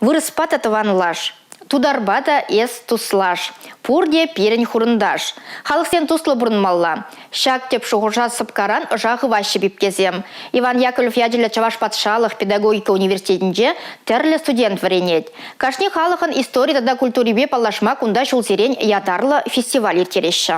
Вырӑспа та тӑванлаш, тутарпа та эс туслаш. Пурте пирӗн хурӑнташ. Халӑхсен туслӑ пурӑнмалла. Ҫак тӗп шухӑша сӑпкаран ӑша хываҫҫӗ пепкесем. Иван Яковлев ячӗллӗ Чӑваш патшалӑх педагогика университетӗнче тӗрлӗ студент вӗренет. Кашни халӑхӑн истори тата культурипе паллашма кунта ҫулсерен ятарлӑ фестиваль ирттереҫҫӗ.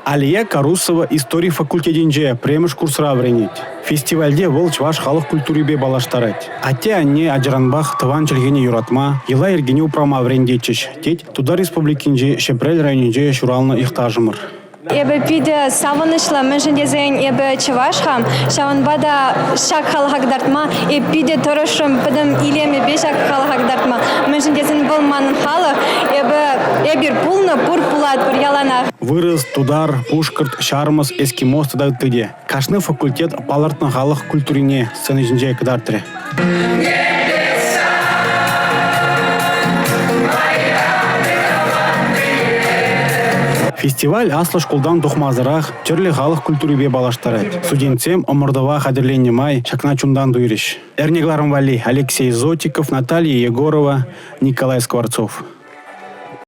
Алия Карусова истори факультетӗнче пӗрремӗш курсра вӗренет. Фестивальте вӑл чӑваш халӑх культурипе паллаштарать. Атте-анне ачаранпах тӑван чӗлхене юратма, йӑла-йӗркене упрама вӗрентетчӗҫ, тет Тутар Республикинчи Ҫӗпрел районӗнче ҫуралнӑ йӑхташӑмӑр. Эпӗ питӗ савӑнӑҫлӑ, мӗншӗн тесен эпӗ чӑваш-ха, ҫавӑнпа та ҫак халӑха кӑтартма эп питӗ тӑрӑшрӑм пӗтӗм илемӗпе ҫак халӑха кӑтартма. Мӗншӗн тесен вӑл манӑн халӑх, эпӗ эпир пулнӑ, пур пулатпӑр яланах. Вырӑс, тутар, пушкӑрт, ҫармӑс, эскимос тата ытти те. Кашни факультет палӑртнӑ халӑх культурине сцена ҫинче кӑтартрӗ. Фестиваль аслӑ шкултан тухмасӑрах тӗрлӗ халӑх культурипе паллаштарать. Студентсем ӑмӑртӑва хатӗрленнӗ май ҫакна чунтан туйрӗҫ. Эрне кӑларӑм валли Алексей Зотиков, Наталья Егорова, Николай Скворцов.